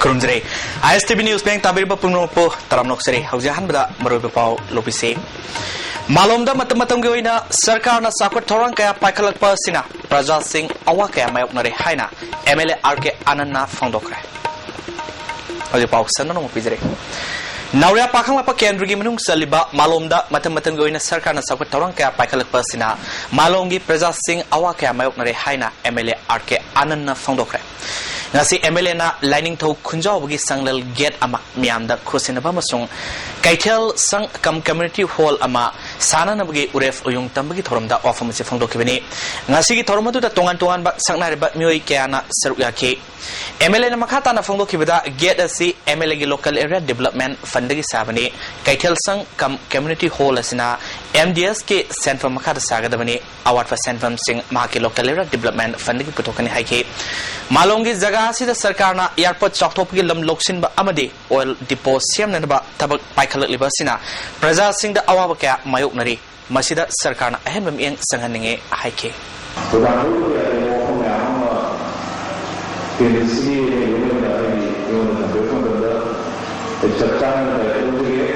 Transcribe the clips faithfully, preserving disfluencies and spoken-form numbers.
ꯈꯨꯔꯨꯝꯖꯔꯤ꯫ ꯑꯥꯏ ꯑꯦꯁ T V news ꯃꯤꯠꯌꯦꯡ ꯇꯥꯕꯤꯔꯤꯕ ꯄꯨꯝꯅꯃꯛꯄꯨ ꯇꯔꯥꯝꯅ ꯑꯣꯛꯆꯔꯤ꯫ ꯍꯧꯖꯤꯛ ꯑꯍꯥꯟꯕꯗ ꯃꯔꯨꯑꯣꯏꯕ ꯄꯥꯎ ꯂꯧꯕꯤꯁꯤ꯫ ꯃꯥꯂꯣꯝꯗ ꯃꯇꯝ ꯃꯇꯝꯒꯤ ꯑꯣꯏꯅ ꯁꯔꯀꯥꯔꯅ ꯆꯥꯎꯈꯠ ꯊꯧꯔꯥꯡ ꯀꯌꯥ ꯄꯥꯏꯈꯠꯂꯛꯄ ꯑꯁꯤꯅ ꯄ꯭ꯔꯖꯥꯁꯤꯡ ꯑꯋꯥ ꯀꯌꯥ ꯃꯥꯌꯣꯛꯅꯔꯦ ꯍꯥꯏꯅ ꯑꯦꯝ ꯑꯦꯜ ꯑꯦ ꯑꯥꯔ ꯀꯦ ꯑꯥꯅꯟꯗꯅ ꯐꯣꯡꯗꯣꯛꯈ꯭ꯔꯦ꯫ ꯍꯧꯖꯤꯛ ꯄꯥꯎ ꯁꯟꯗꯣꯛꯅ ꯑꯃꯨꯛ ꯄꯤꯖꯔꯤ꯫ ꯅꯥꯎꯔꯤꯌꯥ ꯄꯥꯈꯪꯂꯥꯛꯄ ꯀꯦꯟꯗ꯭ꯔꯒꯤ ꯃꯅꯨꯡ ꯆꯜꯂꯤꯕ ꯃꯥꯂꯣꯝꯗ ꯃꯇꯝ ꯃꯇꯝꯒꯤ ꯑꯣꯏꯅ ꯁꯔꯀꯥꯔꯅ ꯆꯥꯎꯈꯠ ꯊꯧꯔꯥꯡ ꯀꯌꯥ ꯄꯥꯏꯈꯠꯂꯛꯄ ꯑꯁꯤꯅ ꯃꯥꯂꯣꯝꯒꯤ ꯄ꯭ꯔꯖꯥꯁꯤꯡ ꯑꯋꯥ ꯀꯌꯥ ꯃꯥꯌꯣꯛꯅꯔꯦ ꯍꯥꯏꯅ ꯑꯦꯝ ꯑꯦꯜ ꯑꯦ ꯑꯥꯔ ꯀꯦ ꯑꯥꯅꯟꯗꯅ ꯐꯣꯡꯗꯣꯛꯈ꯭ꯔꯦ꯫ ꯉꯁꯤ ꯑꯦꯝ ꯑꯦꯜ ꯑꯦꯅ ꯂꯥꯏꯅꯤꯡꯊꯧ ꯈꯨꯟꯖꯥꯎꯕꯒꯤ ꯁꯪꯂꯦꯜ ꯒꯦꯠ ꯑꯃ ꯃꯤꯌꯥꯝꯗ ꯈꯨꯠꯁꯤꯟꯅꯕ ꯑꯃꯁꯨꯡ ꯀꯩꯊꯦꯜ ꯁꯪ ꯀꯝ ꯀꯝꯃ꯭ꯌꯨꯅꯤꯇꯤ ꯍꯣꯜ ꯑꯃ ꯁꯥꯅꯅꯕꯒꯤ ꯎꯔꯦꯞ ꯎꯌꯨꯡ ꯇꯝꯕꯒꯤ ꯊꯧꯔꯝꯗ ꯋꯥꯐꯝ ꯑꯁꯤ ꯐꯣꯡꯗꯣꯛꯈꯤꯕꯅꯤ꯫ ꯉꯁꯤꯒꯤ ꯊꯧꯔꯝ ꯑꯗꯨꯗ ꯇꯣꯉꯥꯟ ꯇꯣꯉꯥꯟꯕ ꯁꯛꯅꯥꯏꯔꯕ ꯃꯤꯑꯣꯏ ꯀꯌꯥꯅ ꯁꯔꯨꯛ ꯌꯥꯈꯤ꯫ ꯑꯦꯝ ꯑꯦꯜ ꯑꯦꯅ ꯃꯈꯥ ꯇꯥꯅ ꯐꯣꯡꯗꯣꯛꯈꯤꯕꯗ, ꯒꯦꯠ ꯑꯁꯤ ꯑꯦꯝ ꯑꯦꯜ ꯑꯦꯒꯤ ꯂꯣꯀꯦꯜ ꯑꯦꯔꯤꯌꯥ ꯗꯤꯕꯂꯞꯃꯦꯟ ꯐꯟꯗꯒꯤ ꯁꯥꯕꯅꯤ꯫ ꯀꯩꯊꯦꯜ ꯁꯪ ꯀꯝ ꯀꯝꯃ꯭ꯌꯨꯅꯤꯇꯤ ꯍꯣꯜ ꯑꯁꯤꯅ ꯑꯦꯝ ꯗꯤ ꯑꯦꯁꯀꯤ ꯁꯦꯟꯐꯝ ꯃꯈꯥꯗ ꯁꯥꯒꯗꯕꯅꯤ꯫ ꯑꯋꯥꯠꯄ ꯁꯦꯟꯐꯝꯁꯤꯡ ꯃꯍꯥꯛꯀꯤ ꯂꯣꯀꯦꯜ ꯑꯦꯔꯤꯌꯥ ꯗꯤꯕꯂꯞꯃꯦꯟ ꯐꯟꯗꯒꯤ ꯄꯨꯊꯣꯛꯀꯅꯤ ꯍꯥꯏꯈꯤ꯫ ꯃꯥꯂꯣꯝꯒꯤ ꯖꯒꯥ ꯑꯁꯤꯗ ꯁꯔꯀꯥꯔꯅ ꯑꯦꯌꯥꯔꯄꯣꯔꯠ ꯆꯥꯎꯊꯣꯛꯄꯒꯤ ꯂꯝ ꯂꯧꯁꯤꯟꯕ ꯑꯃꯗꯤ ꯑꯣꯏꯜ ꯗꯤꯄꯣ ꯁꯦꯝꯅꯅꯕ ꯊꯕꯛ ꯄꯥꯏꯈꯠꯂꯛꯂꯤꯕ ꯑꯁꯤꯅ ꯄ꯭ꯔꯖꯥꯁꯤꯡꯗ ꯑꯋꯥꯕ ꯀꯌꯥ ꯃꯥꯌꯣꯛꯅꯔꯤ꯫ ꯃꯁꯤꯗ ꯁꯔꯀꯥꯔꯅ ꯑꯍꯦꯟꯕ ꯃꯤꯠꯌꯦꯡ ꯆꯪꯍꯟꯅꯤꯡꯉꯤ ꯍꯥꯏꯈꯤ꯫ ꯄ꯭ꯔꯙꯥꯟ ꯃꯣꯗꯤꯒꯤ ꯑꯇꯦꯟꯕ ꯋꯥꯐꯝ ꯃꯌꯥꯝ ꯑꯃ ꯀꯦꯟꯗ꯭ꯔꯁꯤꯒꯤ ꯃꯤꯑꯣꯏ ꯑꯃꯅ ꯑꯩꯒꯤ ꯑꯩꯉꯣꯟꯗ ꯊꯝꯕꯤꯔꯛꯄ ꯃꯇꯝꯗ ꯑꯩ ꯆꯞ ꯆꯥꯅ ꯂꯥꯏꯊꯣꯛꯆꯒꯦ꯫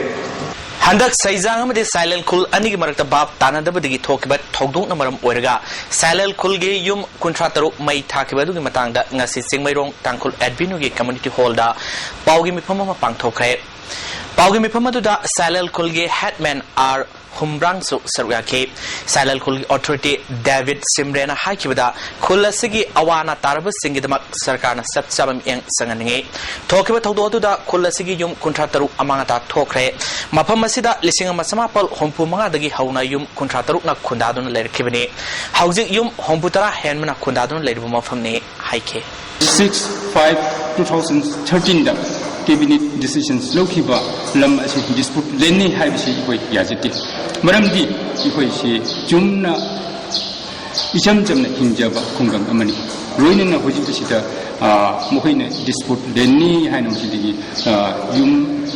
ꯍꯟꯗꯛ ꯁꯩꯖꯥꯡ ꯑꯃꯗꯤ ꯁꯥꯏꯂꯦꯜ ꯈꯨꯜ ꯑꯅꯤꯒꯤ ꯃꯔꯛꯇ ꯚꯥꯞ ꯇꯥꯅꯗꯕꯗꯒꯤ ꯊꯣꯛꯈꯤꯕ ꯊꯧꯗꯣꯛꯅ ꯃꯔꯝ ꯑꯣꯏꯔꯒ ꯁꯥꯏꯂꯦꯜ ꯈꯨꯜꯒꯤ ꯌꯨꯝ ꯀꯨꯟꯊ꯭ꯔꯥ ꯇꯔꯨꯛ ꯃꯩ ꯊꯥꯈꯤꯕ ꯑꯗꯨꯒꯤ ꯃꯇꯥꯡꯗ ꯉꯁꯤ ꯆꯤꯡꯃꯩꯔꯣꯡ ꯇꯥꯡꯈꯨꯜ ꯑꯦꯚꯦꯅ꯭ꯌꯨꯒꯤ ꯀꯝꯃ꯭ꯌꯨꯅꯤꯇꯤ ꯍꯣꯜꯗ ꯄꯥꯎꯒꯤ ꯃꯤꯐꯝ ꯑꯃ ꯄꯥꯡꯊꯣꯛꯈ꯭ꯔꯦ꯫ ꯄꯥꯎꯒꯤ ꯃꯤꯐꯝ ꯑꯗꯨꯗ ꯁꯥꯏꯂꯦꯜ ꯈꯨꯜꯒꯤ ꯍꯦꯗꯃꯦꯟ ꯑꯥꯔ ꯍꯨꯝꯕ꯭ꯔꯥꯡꯁꯨ ꯁꯔꯨꯛ ꯌꯥꯈꯤ꯫ ꯁꯥꯏꯂꯦꯜ ꯈꯨꯜꯒꯤ ꯑꯣꯊꯣꯔꯤꯇꯤ ꯗꯦꯕꯤꯠ ꯁꯤꯝꯔꯦꯅ ꯍꯥꯏꯈꯤꯕꯗ, ꯈꯨꯜ ꯑꯁꯤꯒꯤ ꯑꯋꯥ ꯑꯅꯥ ꯇꯥꯔꯕꯁꯤꯡꯒꯤꯗꯃꯛ ꯁꯔꯀꯥꯔꯅ ꯆꯞ ꯆꯥꯕ ꯃꯤꯠꯌꯦꯡ ꯆꯪꯍꯟꯅꯤꯡꯏ꯫ ꯊꯣꯛꯈꯤꯕ ꯊꯧꯗꯣꯛ ꯑꯗꯨꯗ ꯈꯨꯜ ꯑꯁꯤꯒꯤ ꯌꯨꯝ ꯀꯨꯟꯊ꯭ꯔꯥ ꯇꯔꯨꯛ ꯑꯃꯥꯡ ꯑꯇꯥ ꯊꯣꯛꯈ꯭ꯔꯦ꯫ ꯃꯐꯝ ꯑꯁꯤꯗ ꯂꯤꯁꯤꯡ ꯑꯃ ꯆꯃꯥꯄꯜ ꯍꯨꯝꯐꯨ ꯃꯉꯥꯗꯒꯤ ꯍꯧꯅ ꯌꯨꯝ ꯀꯨꯟꯊ꯭ꯔꯥ ꯇꯔꯨꯛꯅ ꯈꯨꯟꯗꯥꯗꯨꯅ ꯂꯩꯔꯛꯈꯤꯕꯅꯤ꯫ ꯍꯧꯖꯤꯛ ꯌꯨꯝ ꯍꯨꯝꯐꯨ ꯇꯔꯥ ꯍꯦꯟꯕꯅ ꯈꯨꯟꯗꯥꯗꯨꯅ ꯂꯩꯔꯤꯕ ꯃꯐꯝꯅꯤ ꯍꯥꯏꯈꯤ꯫ Six five two thousand thirteenꯗ cabinet decisions ꯂꯧꯈꯤꯕ ꯂꯝ ꯑꯁꯤ dispute landꯅꯤ ꯍꯥꯏꯕꯁꯤ ꯑꯩꯈꯣꯏ ꯌꯥꯖꯗꯦ꯫ ꯃꯔꯝꯗꯤ ꯑꯩꯈꯣꯏꯁꯤ ꯆꯨꯝꯅ ꯏꯆꯝ ꯆꯝꯅ ꯍꯤꯡꯖꯕ ꯈꯨꯡꯒꯪ ꯑꯃꯅꯤ꯫ ꯂꯣꯏꯅꯅ ꯍꯧꯖꯤꯛ ꯑꯁꯤꯗ, ꯑ, ꯃꯈꯣꯏꯅ dispute landꯅꯤ ꯍꯥꯏꯅ ꯃꯁꯤꯗꯒꯤ, ꯑ, ꯌꯨꯝ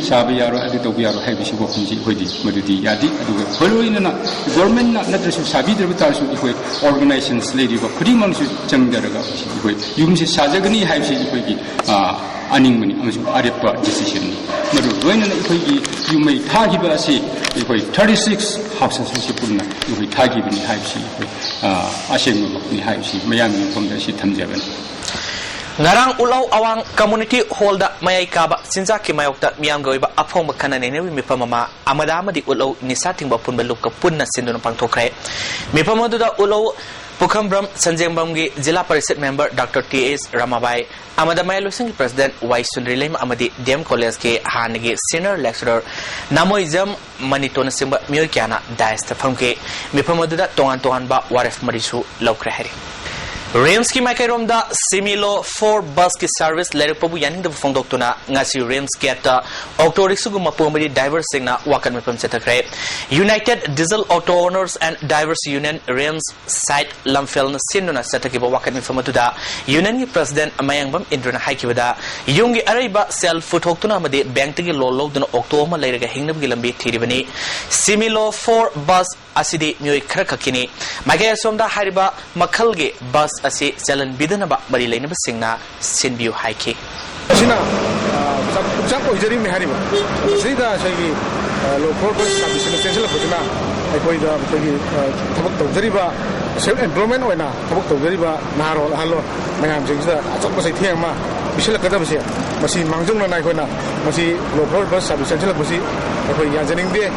ꯁꯥꯕ ꯌꯥꯔꯣꯏ, ꯑꯗꯨ ꯇꯧꯕ ꯌꯥꯔꯣꯏ ꯍꯥꯏꯕꯁꯤ ꯋꯥꯐꯝꯁꯤ ꯑꯩꯈꯣꯏꯗꯤ ꯃꯗꯨꯗꯤ ꯌꯥꯗꯦ꯫ ꯑꯗꯨꯒ ꯂꯣꯏꯅꯅ governmentꯅ ꯅꯠꯇ꯭ꯔꯁꯨ ꯁꯥꯕꯤꯗ꯭ꯔꯕ ꯇꯥꯔꯁꯨ ꯑꯩꯈꯣꯏ organizations ꯂꯩꯔꯤꯕ ꯈꯨꯗꯤꯡꯃꯛꯁꯨ ꯆꯪꯗꯔꯒ ꯑꯩꯈꯣꯏ ꯌꯨꯝꯁꯤ ꯁꯥꯖꯒꯅꯤ ꯍꯥꯏꯕꯁꯤ ꯑꯩꯈꯣꯏꯒꯤ, ꯑ, ꯑꯅꯤꯡꯕꯅꯤ ꯑꯃꯁꯨꯡ ꯑꯔꯦꯞꯄ ꯗꯤꯁꯤꯖꯟꯅꯤ꯫ ꯃꯗꯨ ꯂꯣꯏꯅꯅ ꯑꯩꯈꯣꯏꯒꯤ ꯌꯨꯝ ꯃꯩ ꯊꯥꯈꯤꯕ ꯑꯁꯤ ꯑꯩꯈꯣꯏ ꯊꯥꯔꯇꯤ ꯁꯤꯛꯁ ꯍꯥꯎꯁꯦꯁ ꯑꯁꯤ ꯄꯨꯟꯅ ꯑꯩꯈꯣꯏ ꯊꯥꯈꯤꯕꯅꯤ ꯍꯥꯏꯕꯁꯤ ꯑꯩꯈꯣꯏ, ꯑ, ꯑꯁꯦꯡꯕꯃꯛꯅꯤ ꯍꯥꯏꯕꯁꯤ ꯃꯌꯥꯝꯒꯤ ꯃꯐꯝꯗ ꯑꯁꯤ ꯊꯝꯖꯕꯅꯤ꯫ ꯉꯔꯥꯡ ꯎꯠꯂꯧ ꯑꯋꯥꯡ ꯀꯝꯃꯨꯅꯤꯇꯤ ꯍꯣꯜꯗ ꯃꯌꯥꯏ ꯀꯥꯕ ꯆꯤꯟꯖꯥꯛꯀꯤ ꯃꯥꯌꯣꯛꯇ ꯃꯤꯌꯥꯝꯒꯤ ꯑꯣꯏꯕ ꯑꯐꯣꯡꯕ ꯈꯟꯅ ꯅꯩꯅꯕꯒꯤ ꯃꯤꯐꯝ ꯑꯃ ꯑꯃꯗ ꯑꯃꯗꯤ ꯎꯠꯂꯧ ꯅꯤꯁꯥ ꯊꯤꯡꯕ ꯑꯄꯨꯟꯕ ꯂꯨꯞꯀ ꯄꯨꯟꯅ ꯁꯤꯟꯗꯨꯅ ꯄꯥꯡꯊꯣꯛꯈ꯭ꯔꯦ꯫ ꯃꯤꯐꯝ ꯑꯗꯨꯗ ꯎꯠꯂꯧ ꯄꯨꯈꯝꯕ꯭ꯔꯝ ꯁꯟꯖꯦꯡꯕꯝꯒꯤ ꯖꯤꯂꯥ ꯄꯔꯤꯁꯠ ꯃꯦꯝꯕꯔ ꯗꯥꯛꯇꯔ ꯇꯤ ꯑꯦꯁ ꯔꯃꯥꯕꯥꯏ, ꯑꯃꯗ ꯃꯌꯥꯏꯂꯣꯏꯁꯪꯒꯤ ꯄ꯭ꯔꯁꯤꯗꯦꯟꯠ ꯋꯥꯏ ꯁꯨꯟꯗ꯭ꯔꯤꯂꯩꯃ ꯑꯃꯗꯤ ꯗꯤ ꯑꯦꯝ ꯀꯣꯂꯦꯖꯀꯤ ꯍꯥꯟꯅꯒꯤ ꯁꯤꯅꯤꯌꯔ ꯂꯦꯛꯆꯔꯔ ꯅꯥꯃꯣꯏꯖꯝ ꯃꯅꯤꯇꯣꯟꯅꯆꯤꯡꯕ ꯃꯤꯑꯣꯏ ꯀꯌꯥꯅ ꯗꯥꯏꯁꯇ ꯐꯝꯈꯤ꯫ ꯃꯤꯐꯝ ꯑꯗꯨꯗ ꯇꯣꯉꯥꯟ ꯇꯣꯉꯥꯟꯕ ꯋꯥꯔꯦꯞ ꯃꯔꯤꯁꯨ ꯂꯧꯈ꯭ꯔꯦ ꯍꯥꯏꯔꯤ꯫ ꯔꯤꯝꯁꯀꯤ ꯃꯥꯏꯀꯩꯔꯣꯝꯗ ꯁꯤꯃꯤꯂꯣ ꯐꯣꯔ ꯕꯁꯀꯤ ꯁꯥꯔꯚꯤꯁ ꯂꯩꯔꯛꯄꯕꯨ ꯌꯥꯅꯤꯡꯗꯕ ꯐꯣꯡꯗꯣꯛꯇꯨꯅ ꯉꯁꯤ ꯔꯤꯝꯁ ꯒꯦꯠꯇ ꯑꯣꯛꯇꯣ ꯔꯤꯛꯁꯣꯒꯤ ꯃꯄꯨ ꯑꯃꯗꯤ ꯗ꯭ꯔꯥꯏꯚꯔꯁꯤꯡꯅ ꯋꯥꯀꯠ ꯃꯤꯐꯝ ꯆꯠꯊꯈ꯭ꯔꯦ꯫ United diesel auto owners N drivers union RIMS side ꯂꯝꯐꯦꯜꯅ ꯁꯤꯟꯗꯨꯅ ꯆꯠꯊꯈꯤꯕ ꯋꯥꯀꯠ ꯃꯤꯐꯝ ꯑꯗꯨꯗ ꯌꯨꯅꯤꯌꯟꯒꯤ ꯄ꯭ꯔꯁꯤꯗꯦꯟꯠ ꯃꯌꯥꯡꯕꯝ ꯏꯟꯗ꯭ꯔꯅ ꯍꯥꯏꯈꯤꯕꯗ, ꯌꯨꯝꯒꯤ ꯑꯔꯩꯕ ꯁꯦꯜ ꯄꯨꯊꯣꯛꯇꯨꯅ ꯑꯃꯗꯤ ꯕꯦꯡꯛꯇꯒꯤ ꯂꯣꯟ ꯂꯧꯗꯨꯅ ꯑꯣꯛꯇꯣ ꯑꯃ ꯂꯩꯔꯒ ꯍꯤꯡꯅꯕꯒꯤ ꯂꯝꯕꯤ ꯊꯤꯔꯤꯕꯅꯤ꯫ ꯁꯤꯃꯤꯂꯣ ꯐꯣꯔ ꯕꯁ ꯑꯁꯤꯗꯤ ꯃꯤꯑꯣꯏ ꯈꯔ ꯈꯛꯀꯤꯅꯤ꯫ ꯃꯥꯏꯀꯩ ꯑꯁꯣꯝꯗ ꯍꯥꯏꯔꯤꯕ ꯃꯈꯜꯒꯤ ꯕꯁ ꯑꯁꯤ ꯆꯂꯟꯕꯤꯗꯅꯕ ꯃꯔꯤ ꯂꯩꯅꯕꯁꯤꯡꯅ ꯁꯤꯟꯕꯤꯌꯨ ꯍꯥꯏꯈꯤ꯫ ꯃꯁꯤꯅ, ꯑ, ꯄꯨꯛꯆꯥꯛ, ꯄꯨꯛꯆꯥꯛ ꯑꯣꯏꯖꯔꯤꯕꯅꯤ ꯍꯥꯏꯔꯤꯕ꯫ ꯃꯁꯤꯗ ꯉꯁꯥꯏꯒꯤ, ꯑ, ꯂꯣꯀꯣꯜ ꯕꯁ ꯁꯥꯔꯚꯤꯁꯁꯤꯅ ꯆꯦꯟꯁꯤꯜꯂꯛꯄꯁꯤꯅ ꯑꯩꯈꯣꯏꯗ, ꯑꯩꯈꯣꯏꯒꯤ, ꯑ, ꯊꯕꯛ ꯇꯧꯖꯔꯤꯕ, ꯁꯦꯜꯐ ꯑꯦꯝꯄ꯭ꯂꯣꯏꯃꯦꯟ ꯑꯣꯏꯅ ꯊꯕꯛ ꯇꯧꯖꯔꯤꯕ ꯅꯍꯥꯔꯣꯜ ꯑꯍꯜꯂꯣꯟ ꯃꯌꯥꯝꯁꯤꯡꯁꯤꯗ ꯑꯆꯧꯕ ꯆꯩꯊꯦꯡ ꯑꯃ ꯄꯤꯁꯤꯜꯂꯛꯀꯗꯕꯁꯦ, ꯃꯁꯤ ꯃꯥꯡꯖꯧꯅꯅ ꯑꯩꯈꯣꯏꯅ ꯃꯁꯤ ꯂꯣꯀꯣꯜ ꯕꯁ ꯁꯥꯔꯚꯤꯁ ꯆꯦꯟꯁꯤꯜꯂꯛꯄꯁꯤ ꯑꯩꯈꯣꯏ ꯌꯥꯖꯅꯤꯡꯗꯦ꯫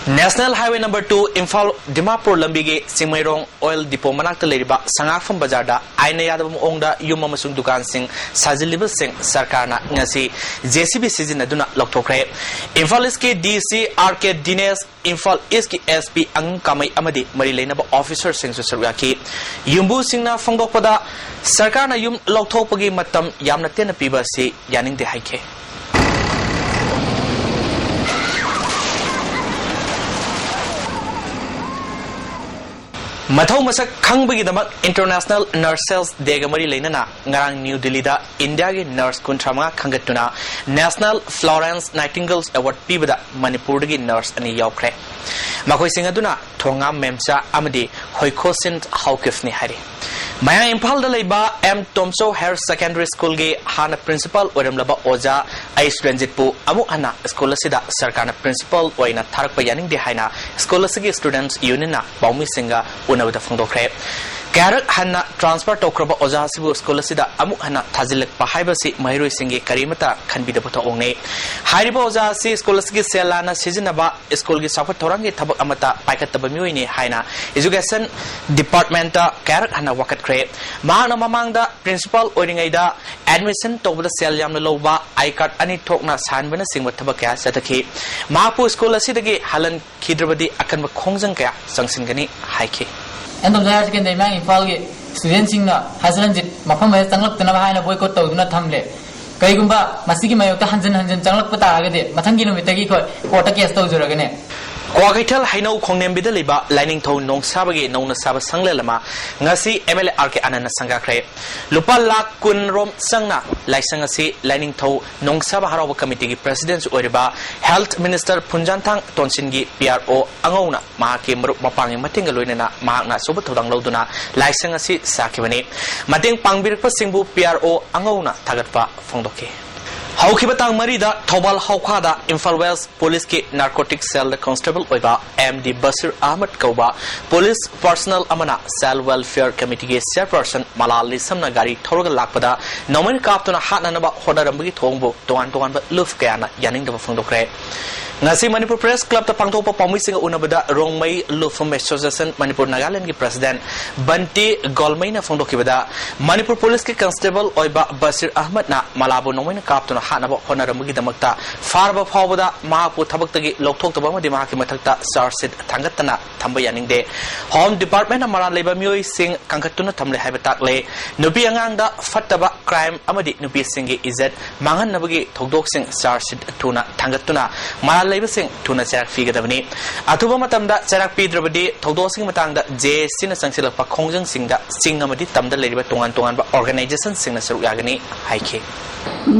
National highway number two Imphal Dimapur ꯂꯝꯕꯤꯒꯤ ꯆꯤꯡꯃꯩꯔꯣꯡ ꯑꯣꯏꯜ ꯗꯤꯄꯣ ꯃꯅꯥꯛꯇ ꯂꯩꯔꯤꯕ ꯁꯉꯥꯛꯐꯝ ꯕꯖꯥꯔꯗ ꯑꯥꯏꯟꯅ ꯌꯥꯗꯕ ꯃꯑꯣꯡꯗ ꯌꯨꯝ ꯑꯃꯁꯨꯡ ꯗꯨꯀꯥꯟꯁꯤꯡ ꯁꯥꯖꯤꯜꯂꯤꯕꯁꯤꯡ ꯁꯔꯀꯥꯔꯅ ꯉꯁꯤ ꯖꯦ ꯁꯤ ꯕꯤ ꯁꯤꯖꯤꯟꯅꯗꯨꯅ ꯂꯧꯊꯣꯛꯈ꯭ꯔꯦ꯫ ꯏꯝꯐꯥꯜ ꯏꯁꯀꯤ ꯗꯤ ꯁꯤ ꯑꯥꯔ ꯀꯦ ꯗꯤꯅꯦꯁ, ꯏꯝꯐꯥꯜ ꯏꯁꯀꯤ ꯑꯦꯁ ꯄꯤ ꯑꯉꯝ ꯀꯥꯃꯩ ꯑꯃꯗꯤ ꯃꯔꯤ ꯂꯩꯅꯕ ꯑꯣꯐꯤꯁꯔꯁꯤꯡꯁꯨ ꯁꯔꯨꯛ ꯌꯥꯈꯤ꯫ ꯌꯨꯝꯕꯨꯁꯤꯡꯅ ꯐꯣꯡꯗꯣꯛꯄꯗ, ꯁꯔꯀꯥꯔꯅ ꯌꯨꯝ ꯂꯧꯊꯣꯛꯄꯒꯤ ꯃꯇꯝ ꯌꯥꯝꯅ ꯇꯦꯟꯅ ꯄꯤꯕ ꯑꯁꯤ ꯌꯥꯅꯤꯡꯗꯦ ꯍꯥꯏꯈꯤ꯫ ꯃꯊꯧ ꯃꯁꯛ ꯈꯪꯕꯒꯤꯗꯃꯛ ꯏꯟꯇꯔꯅꯦꯁꯅꯦꯜ ꯅꯔꯁꯦꯁ ꯗꯦꯒ ꯃꯔꯤ ꯂꯩꯅꯅ ꯉꯔꯥꯡ ꯅ꯭ꯌꯨ ꯗꯤꯜꯂꯤꯗ ꯏꯟꯗꯤꯌꯥꯒꯤ ꯅꯔꯁ ꯀꯨꯟꯊ꯭ꯔꯥ ꯃꯉꯥ ꯈꯟꯒꯠꯇꯨꯅ ꯅꯦꯁꯅꯦꯜ ꯐ꯭ꯂꯣꯔꯦꯟꯁ ꯅꯥꯏꯇꯤꯡꯒꯦꯜꯁ ꯑꯦꯋꯥꯔꯗ ꯄꯤꯕꯗ ꯃꯅꯤꯄꯨꯔꯗꯒꯤ ꯅꯔꯁ ꯑꯅꯤ ꯌꯥꯎꯈ꯭ꯔꯦ꯫ ꯃꯈꯣꯏꯁꯤꯡ ꯑꯗꯨꯅ ꯊꯣꯉꯥꯝ ꯃꯦꯝꯆꯥ ꯑꯃꯗꯤ ꯍꯣꯏꯈꯣꯁꯤꯟ ꯍꯥꯎꯀꯤꯐꯅꯤ ꯍꯥꯏꯔꯤ꯫ ꯃꯌꯥꯡ ꯏꯝꯐꯥꯜꯗ ꯂꯩꯕ ꯑꯦꯝ ꯇꯣꯝꯆꯧ ꯍꯥꯌꯔ ꯁꯦꯀꯦꯟꯗꯔꯤ ꯁ꯭ꯀꯨꯜꯒꯤ ꯍꯥꯟꯅ ꯄ꯭ꯔꯤꯟꯁꯤꯄꯥꯜ ꯑꯣꯏꯔꯝꯂꯕ ꯑꯣꯖꯥ ꯑꯩꯆ ꯔꯟꯖꯤꯠꯄꯨ ꯑꯃꯨꯛ ꯍꯟꯅ ꯁ꯭ꯀꯨꯜ ꯑꯁꯤꯗ ꯁꯔꯀꯥꯔꯅ ꯄ꯭ꯔꯤꯟꯁꯤꯄꯥꯜ ꯑꯣꯏꯅ ꯊꯥꯔꯛꯄ ꯌꯥꯅꯤꯡꯗꯦ ꯍꯥꯏꯅ ꯁ꯭ꯀꯨꯜ ꯑꯁꯤꯒꯤ ꯁ꯭ꯇꯨꯗꯦꯟꯠꯁ ꯌꯨꯅꯤꯌꯟꯅ ꯄꯥꯎꯃꯤꯁꯤꯡꯒ ꯎꯅꯕꯗ ꯐꯣꯡꯗꯣꯛꯈ꯭ꯔꯦ꯫ ꯀꯌꯥꯔꯛ ꯍꯟꯅ ꯇ꯭ꯔꯥꯟꯁꯐꯔ ꯇꯧꯈ꯭ꯔꯕ ꯑꯣꯖꯥ ꯑꯁꯤꯕꯨ ꯁ꯭ꯀꯨꯜ ꯑꯁꯤꯗ ꯑꯃꯨꯛ ꯍꯟꯅ ꯊꯥꯖꯤꯜꯂꯛꯄ ꯍꯥꯏꯕꯁꯤ ꯃꯍꯩꯔꯣꯏꯁꯤꯡꯒꯤ ꯀꯔꯤꯃꯠꯇ ꯈꯟꯕꯤꯗꯕ ꯊꯧꯑꯣꯡꯅꯤ꯫ ꯍꯥꯏꯔꯤꯕ ꯑꯣꯖꯥ ꯑꯁꯤ ꯁ꯭ꯀꯨꯜ ꯑꯁꯤꯒꯤ ꯁꯦꯜ ꯂꯥꯟꯅ ꯁꯤꯖꯤꯟꯅꯕ, ꯁ꯭ꯀꯨꯜꯒꯤ ꯆꯥꯎꯈꯠ ꯊꯧꯔꯥꯡꯒꯤ ꯊꯕꯛ ꯑꯃꯠꯇ ꯄꯥꯏꯈꯠꯇꯕ ꯃꯤꯑꯣꯏꯅꯤ ꯍꯥꯏꯅ ꯏꯖꯨꯀꯦꯁꯟ ꯗꯤꯄꯥꯔꯠꯃꯦꯟꯠꯇ ꯀꯌꯥꯔꯛ ꯍꯟꯅ ꯋꯥꯀꯠꯈ꯭ꯔꯦ꯫ ꯃꯍꯥꯛꯅ ꯃꯃꯥꯡꯗ ꯄ꯭ꯔꯤꯟꯁꯤꯄꯥꯜ ꯑꯣꯏꯔꯤꯉꯩꯗ ꯑꯦꯗꯃꯤꯁꯟ ꯇꯧꯕꯗ ꯁꯦꯜ ꯌꯥꯝꯅ ꯂꯧꯕ, ꯑꯥꯏ ꯀꯥꯔꯗ ꯑꯅꯤ ꯊꯣꯛꯅ ꯁꯥꯍꯟꯕꯅꯆꯤꯡꯕ ꯊꯕꯛ ꯀꯌꯥ ꯆꯠꯊꯈꯤ꯫ ꯃꯍꯥꯛꯄꯨ ꯁ꯭ꯀꯨꯜ ꯑꯁꯤꯗꯒꯤ ꯍꯜꯍꯟꯈꯤꯗ꯭ꯔꯕꯗꯤ ꯑꯀꯟꯕ ꯈꯣꯡꯖꯪ ꯀꯌꯥ ꯆꯪꯁꯤꯟꯒꯅꯤ ꯍꯥꯏꯈꯤ꯫ ꯑꯦꯟ ꯇꯣꯝꯆꯧ ꯍꯥꯌꯔ ꯁꯦꯀꯦꯟꯗꯔꯤ ꯃꯌꯥꯡ ꯏꯝꯐꯥꯜꯒꯤ ꯁ꯭ꯇꯨꯗꯦꯟꯠꯁꯤꯡꯅ ꯍꯥꯏꯔꯁ ꯔꯟꯖꯤꯠ ꯃꯐꯝ ꯑꯁꯤꯗ ꯆꯪꯂꯛꯇꯅꯕ ꯍꯥꯏꯅ ꯕꯣꯏꯀꯣꯠ ꯇꯧꯗꯨꯅ ꯊꯝꯂꯦ꯫ ꯀꯔꯤꯒꯨꯝꯕ ꯃꯁꯤꯒꯤ ꯃꯥꯌꯣꯛꯇ ꯍꯟꯖꯤꯟ ꯍꯟꯖꯤꯟ ꯆꯪꯂꯛꯄ ꯇꯥꯔꯒꯗꯤ ꯃꯊꯪꯒꯤ ꯅꯨꯃꯤꯠꯇꯒꯤ ꯑꯩꯈꯣꯏ ꯀꯣꯔꯠꯇ ꯀꯦꯁ ꯇꯧꯖꯔꯒꯅꯤ꯫ ꯀ꯭ꯋꯥꯀꯩꯊꯦꯜ ꯍꯩꯅꯧ ꯈꯣꯡꯅꯦꯝꯕꯤꯗ ꯂꯩꯕ ꯂꯥꯏꯅꯤꯡꯊꯧ ꯅꯣꯡꯁꯥꯕꯒꯤ ꯅꯧꯅ ꯁꯥꯕ ꯁꯪꯂꯦꯟ ꯑꯃ ꯉꯁꯤ ꯑꯦꯝ ꯑꯦꯜ ꯑꯦ ꯑꯥꯔ ꯀꯦ ꯑꯅꯟꯅ ꯁꯪꯒꯥꯈ꯭ꯔꯦ꯫ ꯂꯨꯄꯥ ꯂꯥꯈ ꯀꯨꯟ ꯔꯣꯝ ꯆꯪꯅ ꯂꯥꯏꯁꯪ ꯑꯁꯤ ꯂꯥꯏꯅꯤꯡꯊꯧ ꯅꯣꯡꯁꯥꯕ ꯍꯔꯥꯎꯕ ꯀꯃꯤꯇꯤꯒꯤ ꯄ꯭ꯔꯦꯁꯤꯗꯦꯟꯠꯁꯨ ꯑꯣꯏꯔꯤꯕ ꯍꯦꯜꯊ ꯃꯤꯅꯤꯁꯇꯔ ꯐꯨꯟꯖꯥꯟꯊꯥꯡ ꯇꯣꯟꯁꯤꯟꯒꯤ ꯄꯤ ꯑꯥꯔ ꯑꯣ ꯑꯉꯧꯅ ꯃꯍꯥꯛꯀꯤ ꯃꯔꯨꯞ ꯃꯄꯥꯡꯒꯤ ꯃꯇꯦꯡꯒ ꯂꯣꯏꯅꯅ ꯃꯍꯥꯛꯅ ꯑꯆꯧꯕ ꯊꯧꯗꯥꯡ ꯂꯧꯗꯨꯅ ꯂꯥꯏꯁꯪ ꯑꯁꯤ ꯁꯥꯈꯤꯕꯅꯤ꯫ ꯃꯇꯦꯡ ꯄꯥꯡꯕꯤꯔꯛꯄꯁꯤꯡꯕꯨ ꯄꯤ ꯑꯥꯔ ꯑꯣ ꯑꯉꯧꯅ ꯊꯥꯒꯠꯄ ꯐꯣꯡꯗꯣꯛꯈꯤ꯫ ꯍꯧꯈꯤꯕ ꯇꯥꯡ ꯃꯔꯤꯗ ꯊꯧꯕꯥꯜ ꯍꯧꯈꯥꯗ ꯏꯝꯐꯥꯜ ꯋꯦꯁ ꯄꯨꯂꯤꯁꯀꯤ ꯅꯥꯔꯀꯣꯇꯤꯛ ꯁꯦꯜꯗ ꯀꯣꯟꯁꯇꯦꯕꯜ ꯑꯣꯏꯕ ꯑꯦꯝ ꯗꯤ ꯕꯁꯤꯔ ꯑꯍꯃꯗ ꯀꯧꯕ ꯄꯨꯂꯤꯁ ꯄꯔꯁꯅꯦꯜ ꯑꯃꯅ ꯆꯥꯏꯜꯗ ꯋꯦꯜꯐꯤꯌꯔ ꯀꯃꯤꯇꯤꯒꯤ ꯆꯦꯌꯔꯄꯔꯁꯟ ꯃꯂꯥ ꯂꯤꯁꯝꯅ ꯒꯥꯔꯤ ꯊꯧꯔꯒ ꯂꯥꯛꯄꯗ ꯅꯣꯡꯃꯩꯅ ꯀꯥꯞꯇꯨꯅ ꯍꯥꯠꯅꯅꯕ ꯍꯣꯠꯅꯔꯝꯕꯒꯤ ꯊꯧꯑꯣꯡꯕꯨ ꯇꯣꯉꯥꯟ ꯇꯣꯉꯥꯟꯕ ꯂꯨꯞ ꯀꯌꯥꯅ ꯌꯥꯅꯤꯡꯗꯕ ꯐꯣꯡꯗꯣꯛꯈ꯭ꯔꯦ꯫ ꯉꯁꯤ ꯃꯅꯤꯄꯨꯔ ꯄ꯭ꯔꯦꯁ ꯀ꯭ꯂꯕꯇ ꯄꯥꯡꯊꯣꯛꯄ ꯄꯥꯎꯃꯤꯁꯤꯡꯒ ꯎꯅꯕꯗ ꯔꯣꯡꯃꯩ ꯂꯨꯞ ꯑꯦꯁꯣꯁꯤꯌꯦꯁꯟ ꯃꯅꯤꯄꯨꯔ ꯅꯥꯒꯥꯂꯦꯟꯗꯒꯤ ꯄ꯭ꯔꯦꯁꯤꯗꯦꯟꯠ ꯕꯟꯇꯤ ꯒꯣꯜꯃꯩꯅ ꯐꯣꯡꯗꯣꯛꯈꯤꯕꯗ, ꯃꯅꯤꯄꯨꯔ ꯄꯨꯂꯤꯁꯀꯤ ꯀꯟꯁꯇꯦꯕꯜ ꯑꯣꯏꯕ ꯕꯁꯤꯔ ꯑꯍꯃꯗꯅ ꯃꯂꯥꯕꯨ ꯅꯣꯡꯃꯩꯅ ꯀꯥꯞꯇꯨꯅ ꯍꯥꯠꯅꯕ ꯍꯣꯠꯅꯔꯝꯕꯒꯤꯗꯃꯛꯇ ꯐꯥꯔꯕ ꯐꯥꯎꯕꯗ ꯃꯍꯥꯛꯄꯨ ꯊꯕꯛꯇꯒꯤ ꯂꯧꯊꯣꯛꯇꯕ ꯑꯃꯗꯤ ꯃꯍꯥꯛꯀꯤ ꯃꯊꯛꯇ ꯆꯥꯔꯖ ꯁꯤꯠ ꯊꯥꯡꯒꯠꯇꯅ ꯊꯝꯕ ꯌꯥꯅꯤꯡꯗꯦ꯫ ꯍꯣꯝ ꯗꯤꯄꯥꯔꯠꯃꯦꯟꯠꯅ ꯃꯔꯥꯜ ꯂꯩꯕ ꯃꯤꯑꯣꯏꯁꯤꯡ ꯀꯟꯈꯠꯇꯨꯅ ꯊꯝꯂꯦ ꯍꯥꯏꯕ ꯇꯥꯛꯂꯦ꯫ ꯅꯨꯄꯤ ꯑꯉꯥꯡꯗ ꯐꯠꯇꯕ ꯀ꯭ꯔꯥꯏꯝ ꯑꯃꯗꯤ ꯅꯨꯄꯤꯁꯤꯡꯒꯤ ꯏꯖꯠ ꯃꯥꯡꯍꯟꯅꯕꯒꯤ ꯊꯧꯗꯣꯛꯁꯤꯡ ꯆꯥꯔꯖ ꯁꯤꯠ ꯊꯨꯅ ꯊꯥꯡꯒꯠꯇꯨꯅ ꯃꯔꯥꯜ ꯂꯩꯕꯁꯤꯡ ꯊꯨꯅ ꯆꯩꯔꯥꯛ ꯄꯤꯒꯗꯕꯅꯤ꯫ ꯑꯊꯨꯕ ꯃꯇꯝꯗ ꯆꯩꯔꯥꯛ ꯄꯤꯗ꯭ꯔꯕꯗꯤ ꯊꯧꯗꯣꯛꯁꯤꯡꯒꯤ ꯃꯇꯥꯡꯗ ꯖꯦ ꯑꯦꯁ ꯁꯤꯅ ꯆꯪꯁꯤꯜꯂꯛꯄ ꯈꯣꯡꯖꯪꯁꯤꯡꯗ ꯆꯤꯡ ꯑꯃꯗꯤ ꯇꯝꯗ ꯂꯩꯔꯤꯕ ꯇꯣꯉꯥꯟ ꯇꯣꯉꯥꯟꯕ ꯑꯣꯔꯒꯅꯥꯏꯖꯦꯁꯟꯁꯤꯡꯅ ꯁꯔꯨꯛ ꯌꯥꯒꯅꯤ ꯍꯥꯏꯈꯤ꯫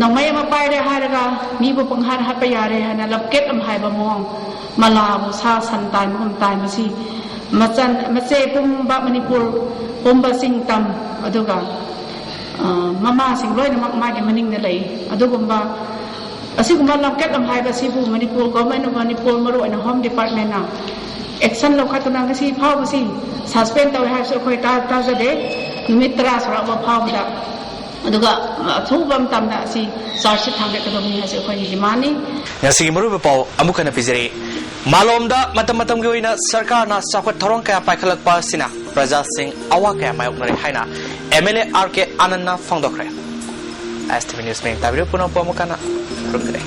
ꯅꯣꯡꯃꯩ ꯑꯃ ꯄꯥꯏꯔꯦ ꯍꯥꯏꯔꯒ ꯃꯤꯕꯨ ꯄꯪꯍꯥꯠ ꯍꯥꯠꯄ ꯌꯥꯔꯦ ꯍꯥꯏꯅ ꯂꯞꯀꯦꯠ ꯑꯃ ꯍꯥꯏꯕ ꯃꯑꯣꯡ, ꯃꯂꯥꯕꯨ ꯁꯥ ꯁꯟ ꯇꯥꯟꯕꯒꯨꯝ ꯇꯥꯟꯕꯁꯤ ꯃꯆꯟ ꯃꯆꯦ ꯄꯨꯝꯕ ꯃꯅꯤꯄꯨꯔ ꯄꯨꯝꯕꯁꯤꯡ ꯇꯝ ꯑꯗꯨꯒ ꯑ, ꯃꯃꯥꯁꯤꯡ ꯂꯣꯏꯅꯃꯛ ꯃꯥꯒꯤ ꯃꯅꯤꯡꯗ ꯂꯩ꯫ ꯑꯗꯨꯒꯨꯝꯕ ꯑꯁꯤꯒꯨꯝꯕ ꯂꯝꯀꯦꯠ ꯂꯝꯍꯥꯏꯕ ꯑꯁꯤꯕꯨ ꯃꯅꯤꯄꯨꯔ Government of ꯃꯅꯤꯄꯨꯔ, ꯃꯔꯨꯑꯣꯏꯅ Home Department ꯅ action ꯂꯧꯈꯠꯇꯨꯅ ꯉꯁꯤ ꯐꯥꯎꯕꯁꯤ suspend ꯇꯧꯏ ꯍꯥꯏꯕꯁꯤ ꯑꯩꯈꯣꯏ ꯇꯥ-, ꯇꯥꯖꯗꯦ꯫ ꯅꯨꯃꯤꯠ ꯇꯔꯥ ꯁꯨꯔꯛꯑꯕ ꯐꯥꯎꯕꯗ, ꯑꯗꯨꯒ ꯑꯊꯨꯕ ꯃꯇꯝꯗ ꯑꯁꯤ charge sheet ꯊꯥꯡꯒꯠꯀꯗꯕꯅꯤ ꯍꯥꯏꯕꯁꯤ ꯑꯩꯈꯣꯏꯒꯤ demand ꯅꯤ꯫ ꯉꯁꯤꯒꯤ ꯃꯔꯨꯑꯣꯏꯕ ꯄꯥꯎ ꯑꯃꯨꯛ ꯍꯟꯅ ꯄꯤꯖꯔꯤ꯫ ꯃꯥꯂꯣꯝꯗ ꯃꯇꯝ ꯃꯇꯝꯒꯤ ꯑꯣꯏꯅ ꯁꯔꯀꯥꯔꯅ ꯆꯥꯎꯈꯠ ꯊꯧꯔꯥꯡ ꯀꯌꯥ ꯄꯥꯏꯈꯠꯂꯛꯄ ꯑꯁꯤꯅ ꯄ꯭ꯔꯖꯥꯁꯤꯡ ꯑꯋꯥ ꯀꯌꯥ ꯃꯥꯌꯣꯛꯅꯔꯦ ꯍꯥꯏꯅ M L A R K ꯑꯅꯟꯅ ꯐꯣꯡꯗꯣꯛꯈ꯭ꯔꯦ꯫ S T V News ꯃꯤꯡ ꯇꯥꯕꯤꯔꯤꯕ ꯄꯨꯝꯅꯃꯛꯄꯨ ꯑꯃꯨꯛ ꯍꯟꯅ ꯈꯨꯔꯨꯝꯖꯔꯤ꯫